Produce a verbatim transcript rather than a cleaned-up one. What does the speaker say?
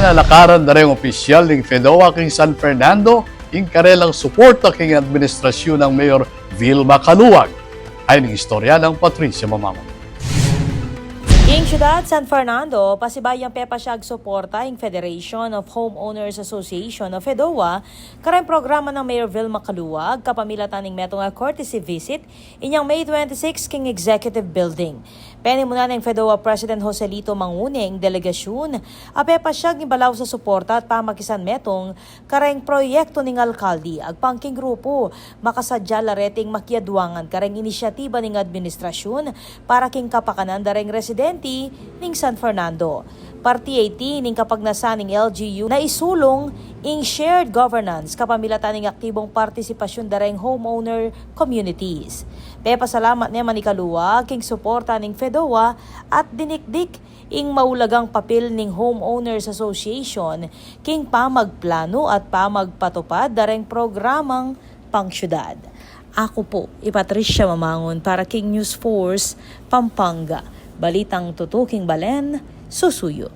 Nalakaran na ring opisyal ning FEDOA king San Fernando ing karelang suporta king administrasyun nang Mayor Vilma Caluag. Ay ning istorya nang Patricia Mamangun. King syudad San Fernando, pasibayu yang pepasyag suporta ing Federation of Homeowners Association o FEDOA kareng programa nang Mayor Vilma Caluag kapamilatan ning metung a courtesy visit inyang May twenty-six king Executive Building. Penimunan neng FEDOA President Joselito Mangune ing delegasyun a pepasyag ning balaus a suporta at pamakisan metung kareng proyektu ning alkalde agpang king grupu makasadya la reting makiaduangan kareng inisyatiba ning administrasyun para king kapakanan dareng residente ning San Fernando. Parti iti ning kapagnasan ning L G U na isulung ing shared governance kapamilatan ning aktibung partisipasyun dareng homeowner communities. Pepasalamat ne man i Caluag king suporta ning FEDOA at dinikdik ing maulagang papil ning Homeowners Association king pamagplanu at pamagpatupad dareng programang pangsyudad. Aku pu i Patricia Mamangun para king News Force Pampanga. Balitang tutuking balen, susuyu.